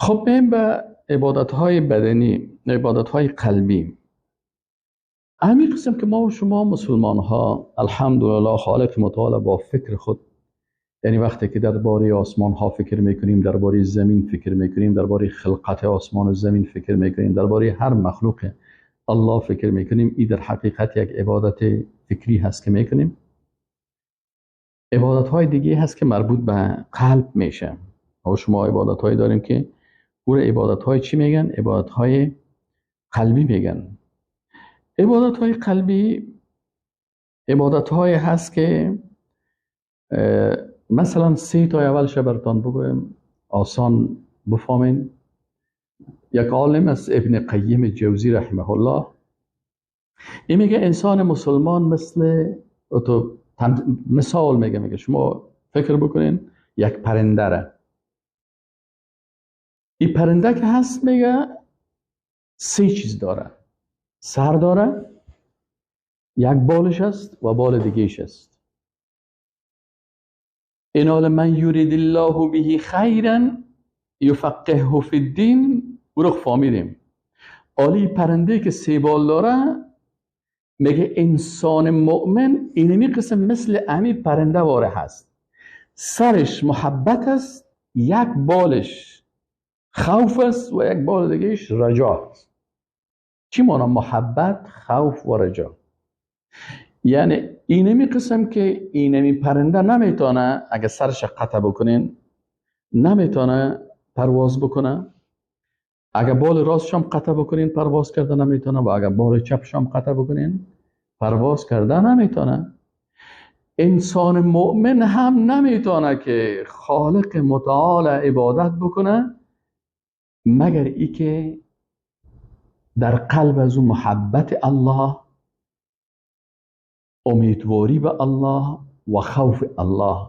خب بریم به عبادت های بدنی، عبادت های قلبی. همین قسم که ما و شما مسلمان ها الحمدلله خالق متعال با فکر خود، یعنی وقتی که درباره آسمان ها فکر میکنیم، درباره زمین فکر میکنیم، درباره خلقت آسمان و زمین فکر میکنیم، درباره هر مخلوق الله فکر میکنیم، این در حقیقت یک عبادت فکری هست که میکنیم. عبادت های دیگه هست که مربوط به قلب میشه. ما شما عبادت های داریم که او عبادت های چی میگن؟ عبادت های قلبی میگن. عبادت های قلبی عبادت های هست که مثلا سه تا اولش براتون بگویم آسان بفهمین. یک عالم از ابن قیم جوزی رحمه الله، این میگه انسان مسلمان مثل تو مثال میگه شما فکر بکنین یک پرنده را، این پرنده که هست میگه سه چیز داره، سر داره، یک بالش است و بال دیگهش است. این حال من یرید الله به خیرا یفقهه فی الدین، او رو فهمیدیم. عالی پرنده که سه بال داره میگه انسان مؤمن اینمی قسم مثل امی پرنده واره هست، سرش محبت است، یک بالش خوف است و یک بال دیگهش رجا است. چی مانا محبت، خوف و رجا؟ یعنی اینمی قسم که اینمی پرنده نمیتونه اگه سرش قطع بکنین نمیتونه پرواز بکنه، اگه بال راستش هم قطع بکنین پرواز کرده نمیتونه، و اگه بال چپش هم قطع بکنین پرواز کرده نمیتونه. انسان مؤمن هم نمیتونه که خالق متعال عبادت بکنه مگر ای که در قلب از اون محبت الله، امیدواری به الله و خوف الله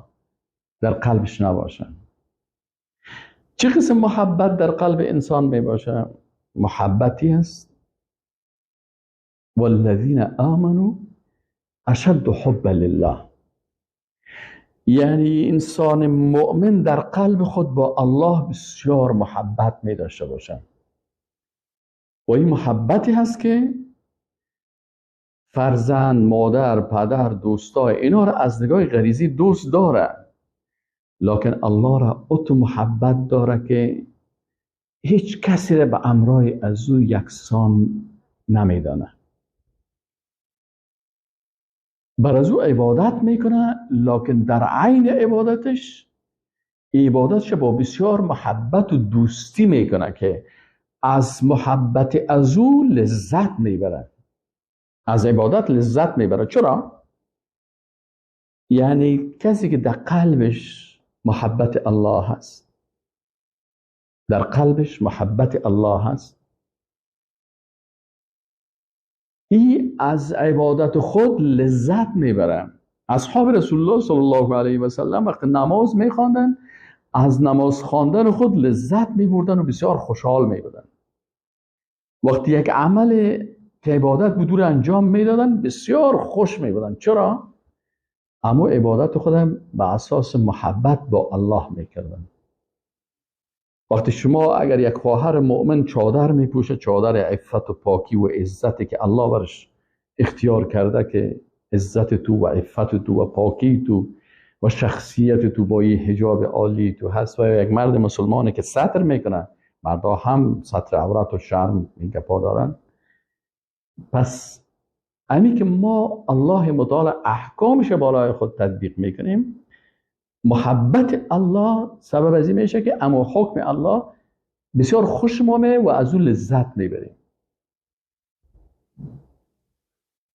در قلبش نباشه. چه قسم محبت در قلب انسان می باشه؟ محبتی است والذین آمنوا اشد حبا لله، یعنی انسان مؤمن در قلب خود با الله بسیار محبت می داشته باشه و این محبتی هست که فرزند، مادر، پدر، دوستای اینا را از نگاه غریزی دوست داره، لکن الله را اتو محبت داره که هیچ کسی را به امرای از او یکسان نمیدانه. بر از او عبادت میکنه، لکن در عین عبادتش عبادتش با بسیار محبت و دوستی میکنه که از محبت از او لذت میبره، از عبادت لذت میبره. چرا؟ یعنی کسی که در قلبش محبت الله هست، در قلبش محبت الله هست، ای از عبادت خود لذت میبره. اصحاب رسول الله صلی الله علیه و سلم وقتی نماز میخواندن از نماز خواندن خود لذت میبردن و بسیار خوشحال میبودن. وقتی یک عمل که عبادت بود رو انجام میدادن بسیار خوش میبودن. چرا؟ اما عبادت خودم به اساس محبت با الله میکردن. وقتی شما اگر یک خواهر مؤمن چادر میپوشه، چادر عفت و پاکی و عزتی که الله برش اختیار کرده که عزت تو و عفت تو و پاکی تو و شخصیت تو با این حجاب عالی تو هست، و یک مرد مسلمانی که ستر میکنه، مردا هم ستر عورت و شرم این گپا دارن. پس امی که ما الله متعال احکامش بالای خود تطبیق میکنیم، محبت الله سبب از این میشه که اما حکم الله بسیار خوش ما میه و از اون لذت میبریم.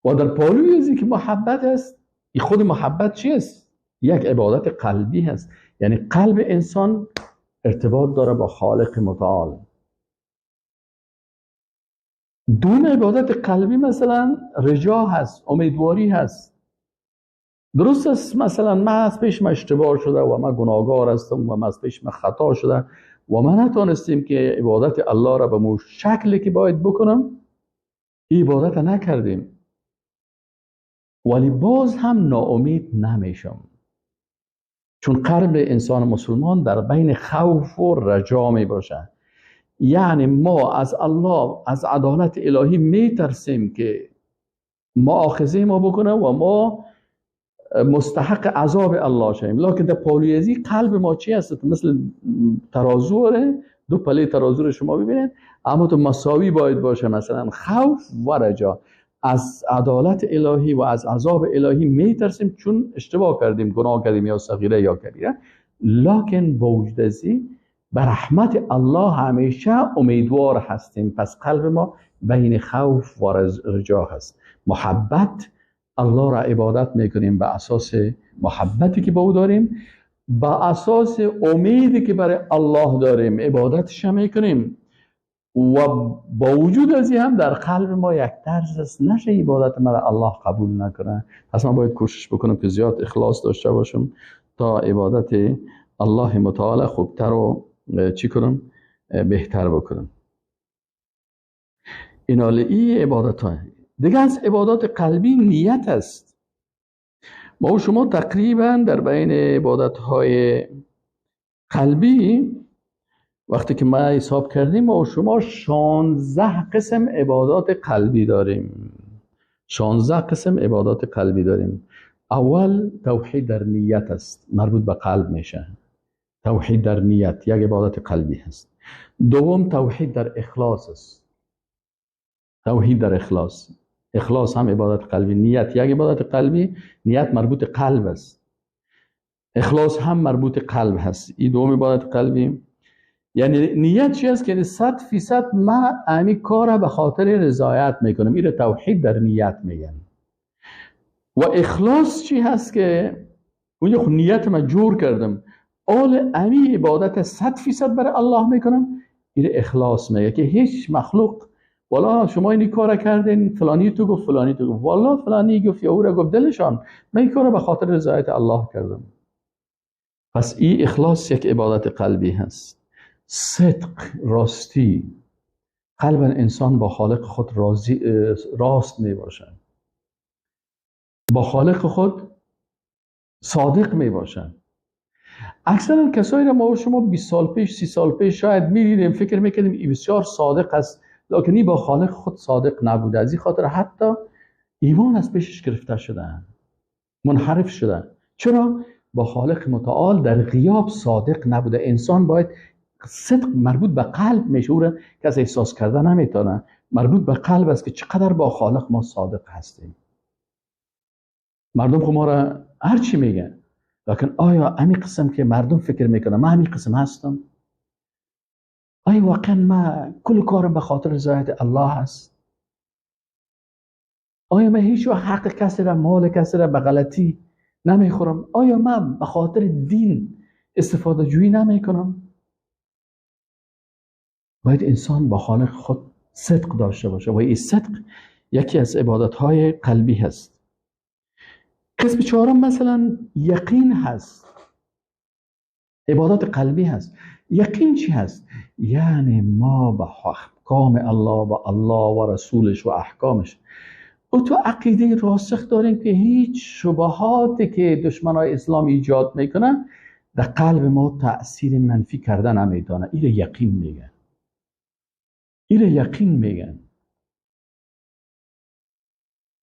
و در پالوی از این که محبت است، خود محبت چی است؟ یک عبادت قلبی هست، یعنی قلب انسان ارتباط داره با خالق متعال. دون عبادت قلبی مثلا رجا هست، امیدواری هست. درست است، مثلا من از پیش من اشتباه شده و من گناهگار هستم و من از پیش من خطا شده و من نتونستیم که عبادت الله را به مو شکلی که باید بکنم عبادت نکردیم، ولی باز هم ناامید نمیشم، چون قلب انسان مسلمان در بین خوف و رجا می باشه. یعنی ما از الله، از عدالت الهی میترسیم که مؤاخذه ما بکنه و ما مستحق عذاب الله شویم. لکن در پالوی ازی قلب ما چی هست؟ مثل ترازو، دو پله ترازو رو شما ببینید، اما تو مساوی باید باشه. مثلا خوف و رجا، از عدالت الهی و از عذاب الهی میترسیم چون اشتباه کردیم، گناه کردیم، یا صغیره یا کبیره، لکن با وجود ازی به رحمت الله همیشه امیدوار هستیم. پس قلب ما بین خوف و رجا هست. محبت، الله را عبادت میکنیم به اساس محبتی که با او داریم، با اساس امیدی که برای الله داریم عبادتش میکنیم و با وجود از این هم در قلب ما یک ترس است نشه عبادت مرا الله قبول نکنه. پس من باید کوشش بکنم که زیاد اخلاص داشته باشم تا عبادت الله متعال خوبتر و چی کنم، بهتر بکنم. اینالی ای عبادت های دیگه از عبادات قلبی نیت است. ما و شما تقریبا در بین عبادت های قلبی وقتی که ما حساب کردیم، ما و شما 16 قسم عبادات قلبی داریم. 16 قسم عبادات قلبی داریم. اول توحید در نیت است، مربوط به قلب میشه. توحید در نیت یک عبادت قلبی هست. دوم توحید در اخلاص است. توحید در اخلاص، اخلاص هم عبادت قلبی. نیت یک عبادت قلبی، نیت مربوط قلب است. اخلاص هم مربوط قلب هست. این دوم عبادت قلبی. یعنی نیت چی است؟ که 100% ما امی کار به خاطر رضایت میکنم. این توحید در نیت میگن. و اخلاص چی هست؟ که اونجا خود نیت ما جور کردم، آل امی عبادت 100% برای الله میکنم. این اخلاص میگه که هیچ مخلوق والا شما این کار کردین، فلانی تو گفت، فلانی تو گفت، والا فلانی گفت یا او را گفت، دلشان من این کار به خاطر رضایت الله کردم. پس این اخلاص یک عبادت قلبی هست. صدق، راستی، قلب انسان با خالق خود راست می باشد، با خالق خود صادق می باشد. اکثرا کسایی را ما و شما 20 سال پیش، 30 سال پیش شاید می‌دیدیم، فکر می‌کردیم این بسیار صادق است، لکن این با خالق خود صادق نبوده. از این خاطر حتی ایمان از پیشش گرفته شدن، منحرف شدن. چرا؟ با خالق متعال در غیاب صادق نبوده. انسان باید صدق مربوط به قلب میشه، او را کسی احساس کرده نمیتونه، مربوط به قلب است که چقدر با خالق ما صادق هستیم. مردم خب ما را هر چی میگن، لکن آیا همین قسم که مردم فکر میکنن من همین قسم هستم؟ آیا واقعا ما کل کارم به خاطر رضایت الله است؟ آیا من هیچ وقت حق کسی را، مال کسی را به غلطی نمیخورم؟ آیا من به خاطر دین استفاده جویی نمیکنم؟ باید انسان با خالق خود صدق داشته باشه و این صدق یکی از عبادت‌های قلبی هست. قسم چهارم مثلا یقین هست، عبادت قلبی هست. یقین چی هست؟ یعنی ما به احکام الله و الله و رسولش و احکامش او تو عقیده راسخ داریم که هیچ شبهاتی که دشمنای اسلام ایجاد میکنن در قلب ما تأثیر منفی کردن نمیتونه. این یقین میگن، این یقین میگن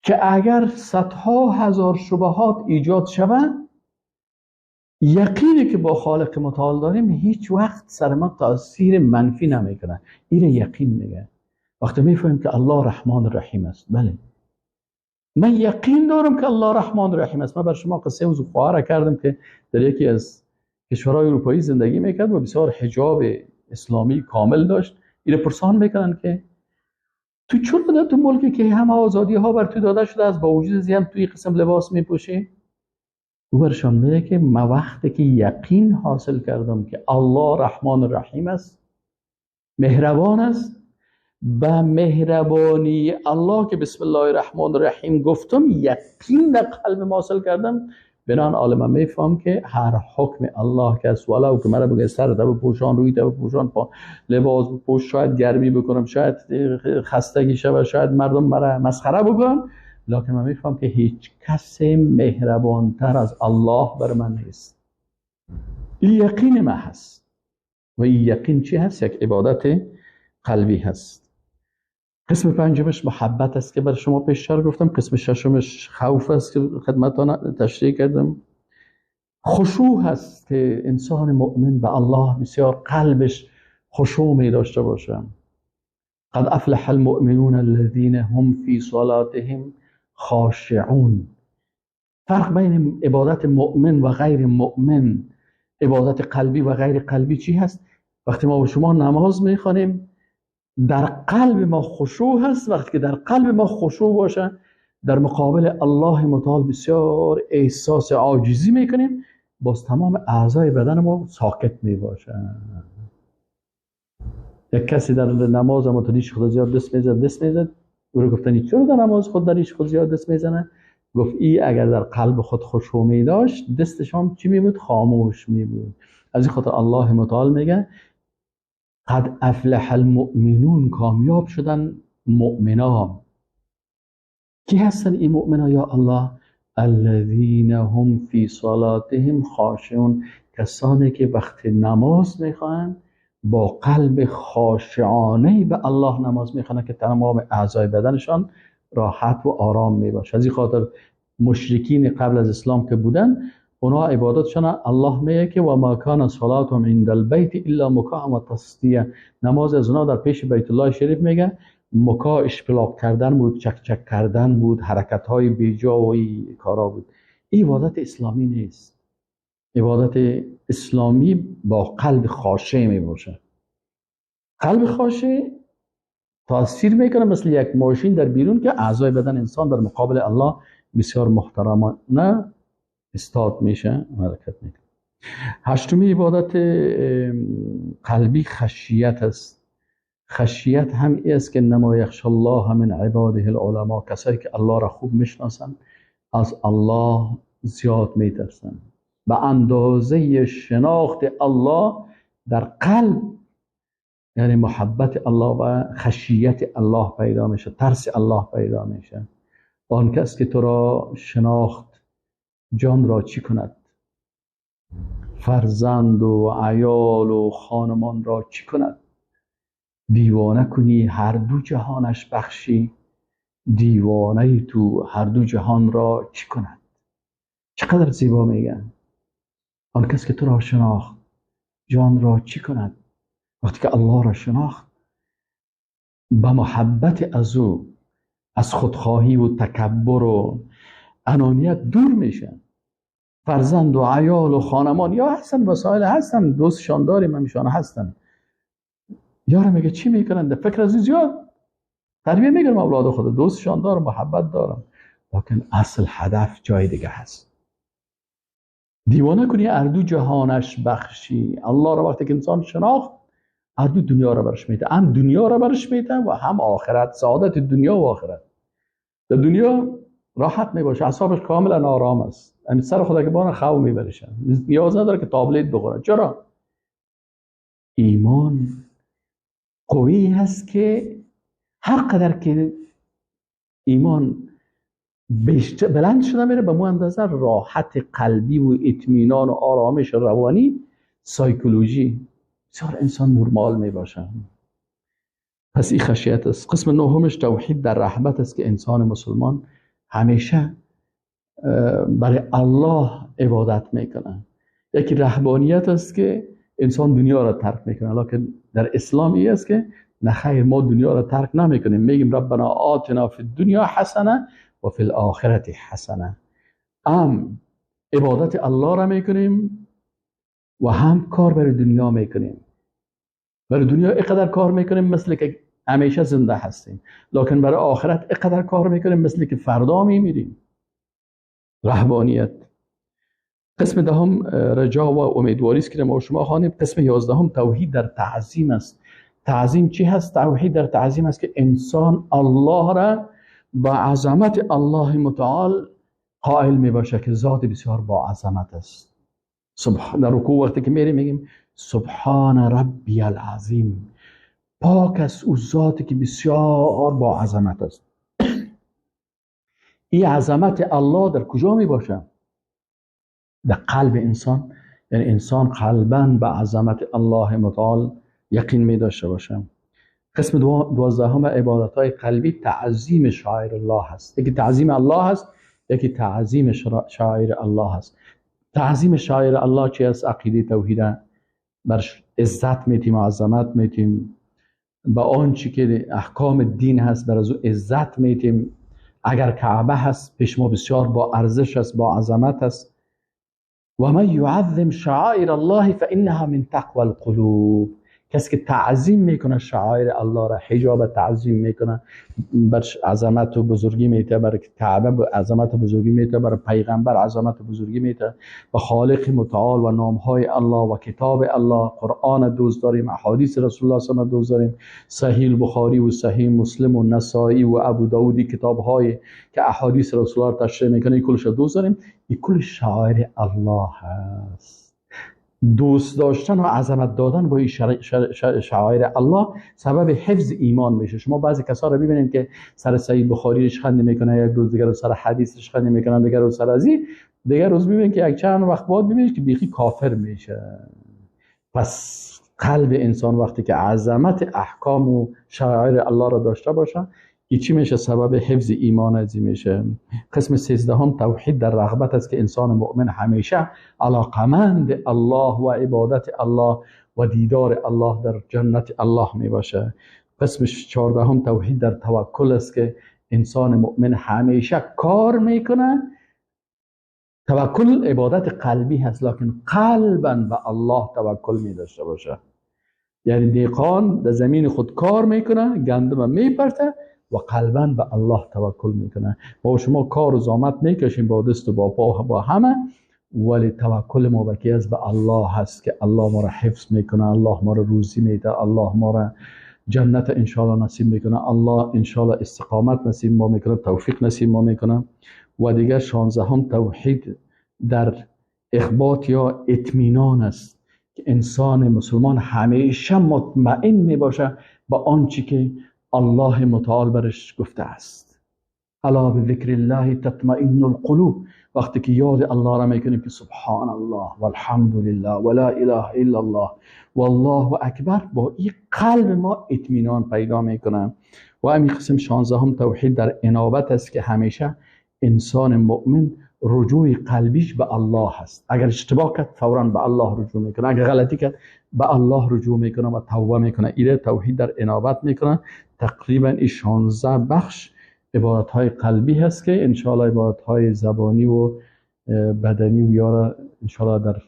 که اگر صدها هزار شبهات ایجاد شوند، یقینی که با خالق متعال داریم هیچ وقت سر ما تاثیر منفی نمیکنه. این یقین میگه. وقتی میفهمیم که الله رحمان رحیم است، بله من یقین دارم که الله رحمان رحیم است. من بر شما قصه از خواهر کردم که در یکی از کشورهای اروپایی زندگی میکرد و بسیار حجاب اسلامی کامل داشت. اینو پرسان میکنن که تو چرا تو ملکی که همه آزادی ها بر تو داده شده است با وجود از هم توی قسم لباس میپوشی؟ او برشان میگه که من وقتی که یقین حاصل کردم که الله رحمان رحیم است، مهربان است، به مهربانی الله که بسم الله الرحمن الرحیم گفتم یقین در قلب حاصل کردم، بنان عالم میفهم که هر حکم الله که است، ولو که مرا بگه سر تا بپوشان، روی تا بپوشان، پا لباس بپوش، شاید گرمی بکنم، شاید خستگی شود، شاید مردم مرا مسخره بکنن، لکن من میفهم که هیچ کس مهربانتر از الله بر من نیست. این یقین ما هست و این یقین چی هست؟ یک عبادت قلبی هست. قسم پنجمش محبت است که بر شما پیشتر گفتم. قسم ششمش خوف است که خدمتتان تشریح کردم. خشوع هست که انسان مؤمن به الله بسیار قلبش خشوع می داشته باشه. قد افلح المؤمنون الذين هم فی صلاتهم خاشعون. فرق بین عبادت مؤمن و غیر مؤمن، عبادت قلبی و غیر قلبی چی هست؟ وقتی ما با شما نماز میخوانیم در قلب ما خشوع هست. وقتی که در قلب ما خشوع باشه در مقابل الله متعال بسیار احساس عاجزی میکنیم، باز تمام اعضای بدن ما ساکت میباشه. یک کسی در نماز اما تو ریش خود زیاد دست میزد، او رو گفتن چرا در نماز خود در ریش خود زیاد دست میزنه؟ گفت ای اگر در قلب خود خشوع می داشت دستش هم چی می بود؟ خاموش می بود. از این خاطر الله متعال میگه قد افلح المؤمنون، کامیاب شدن مؤمنا. کی هستن این مؤمنا یا الله؟ الذین هم فی صلاتهم خاشعون، کسانی که وقت نماز میخوانند با قلب خاشعانه به الله نماز میخوانند که تمام اعضای بدنشان راحت و آرام میباشه. از این خاطر مشرکین قبل از اسلام که بودن اونا عبادتشان الله میگه که و ما کان صلاتهم عند البیت الا مکاء و تصدیه، نماز از اونا در پیش بیت الله شریف میگه مکا اشپلاق کردن بود، چک چک کردن بود، حرکت های بیجا و این کارا بود. این عبادت اسلامی نیست. عبادت اسلامی با قلب خاشع میباشه. قلب خاشع تاثیر میکنه مثل یک ماشین در بیرون که اعضای بدن انسان در مقابل الله بسیار محترمانه استاد میشه، حرکت میکنه. هشتمی عبادت قلبی خشیت است. خشیت هم ای است که انما یخشی الله من عباده العلماء، کسایی که الله را خوب میشناسند از الله زیاد میترسند. به اندازه شناخت الله در قلب، یعنی محبت الله و خشیت الله پیدا میشه، ترس الله پیدا میشه. آن کس که تو را شناخت جان را چی کند؟ فرزند و عیال و خانمان را چی کند؟ دیوانه کنی هر دو جهانش بخشی، دیوانه تو هر دو جهان را چی کند؟ چقدر زیبا میگن. آن کس که تو را شناخت جان را چی کند؟ وقتی که الله را شناخت به محبت از او، از خودخواهی و تکبر و انانیت دور میشه. فرزند و عیال و خانمان یا هستن، وسایل هستن، دوستشان داریم، همیشان هستن. یارو میگه چی میکنن؟ فکر از این زیاد تربیه میگیرم اولاد خود، دوستشان دارم، محبت دارم، لکن اصل هدف جای دیگه هست. دیوانه کنی اردو جهانش بخشی. الله را وقتی که انسان شناخت اردو دنیا را برش میده، هم دنیا را برش میده و هم آخرت، سعادت دنیا و آخرت. در دنیا راحت میباشه، اعصابش کاملا آرام است، همین سر خدا که بانه خو میبرشه، نیاز نداره که تابلت بخوره. چرا؟ ایمان قوی هست که هر قدر که ایمان بلند شده میره به مو اندازه راحت قلبی و اطمینان و آرامش روانی، سایکولوژی بسیار انسان نرمال میباشه. پس این خشیت است. قسم نهمش توحید در رحمت است که انسان مسلمان همیشه برای الله عبادت میکنه. یکی رهبانیت است که انسان دنیا را ترک میکنه، لکن در اسلام ای است که نه خیر، ما دنیا را ترک نمیکنیم، میگیم ربنا آتنا فی الدنیا حسنه و فی الاخرة حسنه. هم عبادت الله را میکنیم و هم کار برای دنیا میکنیم. برای دنیا اینقدر کار میکنیم مثل که همیشه زنده هستیم، لکن برای آخرت اینقدر کار میکنیم مثل که فردا میمیریم. رهبانیت. قسم دهم رجا و امیدواری است که ما شما خوانیم. قسم 11 توحید در تعظیم است. تعظیم چی هست؟ توحید در تعظیم است که انسان الله را با عظمت الله متعال قائل می باشه که ذات بسیار با عظمت است. در رکوع وقتی که میریم میگیم سبحان ربی العظیم، پاک است او ذاتی که بسیار با عظمت است. این عظمت الله در کجا می باشه؟ در قلب انسان. یعنی انسان قلباً به عظمت الله متعال یقین می داشته باشه. قسم 12 عبادت های قلبی تعظیم شعائر الله هست. یکی تعظیم الله هست، یکی تعظیم شعائر الله هست. تعظیم شعائر الله چی است؟ عقیده توحید برش عزت میتیم، عظمت میتیم، با آنچه که احکام دین هست بر از او عزت میتیم. اگر کعبه هست پیش ما بسیار با ارزش است، با عظمت است. و من یعظم شعائر الله فانها من تقوى القلوب. کسی که تعظیم میکنه شعائر الله را، حجاب تعظیم میکنه، بر عظمت و بزرگی میته، بر کعبه عظمت و بزرگی میته، بر پیغمبر عظمت و بزرگی میته، و خالق متعال و نامهای الله و کتاب الله، قرآن دوست داریم، احادیث رسول الله صلی الله علیه و دوست داریم، صحیح بخاری و صحیح مسلم و نسائی و ابو داودی، کتابهای که احادیث رسول الله تشریح میکنه، کلش دوست داریم. این کل شعائر الله هست. دوست داشتن و عظمت دادن با این شعائر الله سبب حفظ ایمان میشه. شما بعضی کسا رو ببینید که سر صحیح بخاری ریشخند میکنه، یک روز دیگر رو سر حدیث ریشخند میکنن، دیگر روز سر ازی، دیگر روز میبینید که یک چند وقت بعد میبینید که بیخی کافر میشه. پس قلب انسان وقتی که عظمت احکام و شعائر الله را داشته باشه، این چی میشه؟ سبب حفظ ایمان ازی میشه. قسم 13 توحید در رغبت است که انسان مؤمن همیشه علاقمند الله و عبادت الله و دیدار الله در جنت الله می باشه. قسم 14 توحید در توکل است که انسان مؤمن همیشه کار میکنه. توکل عبادت قلبی هست، لکن قلبا به الله توکل می داشته باشه. یعنی دیقان در زمین خود کار میکنه، گندم میپرته و قلبا به الله توکل میکنه. ما شما کار و زحمت میکشیم با دست و با پا با همه، ولی توکل ما به کی است؟ به الله هست که الله ما را حفظ میکنه، الله ما را روزی میده، الله ما را جنت انشاءالله نصیب میکنه، الله انشاءالله استقامت نصیب ما میکنه، توفیق نصیب ما میکنه. و دیگر 16 توحید در اخبات یا اطمینان است که انسان مسلمان همیشه مطمئن میباشه با آنچه که الله متعال برش گفته است. الا بذکر الله تطمئن القلوب. وقتی که یاد الله را میکنیم که سبحان الله والحمد لله ولا اله الا الله والله اکبر، با این قلب ما اطمینان پیدا میکنه. و همین قسم 16 توحید در انابت است که همیشه انسان مؤمن رجوع قلبیش به الله هست. اگر اشتباه کرد فورا به الله رجوع میکنه، اگر غلطی کرد به الله رجوع میکنه و توبه میکنه. ایره توحید در انابت میکنه. تقریبا این 16 بخش عبادت های قلبی هست که انشاءالله عبادت های زبانی و بدنی و یارا انشاءالله در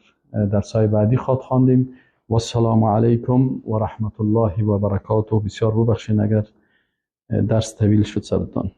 درسای بعدی خواد خواندیم. و السلام علیکم و رحمت الله و برکاته. بسیار ببخشید اگر درس طویل شد سرتان.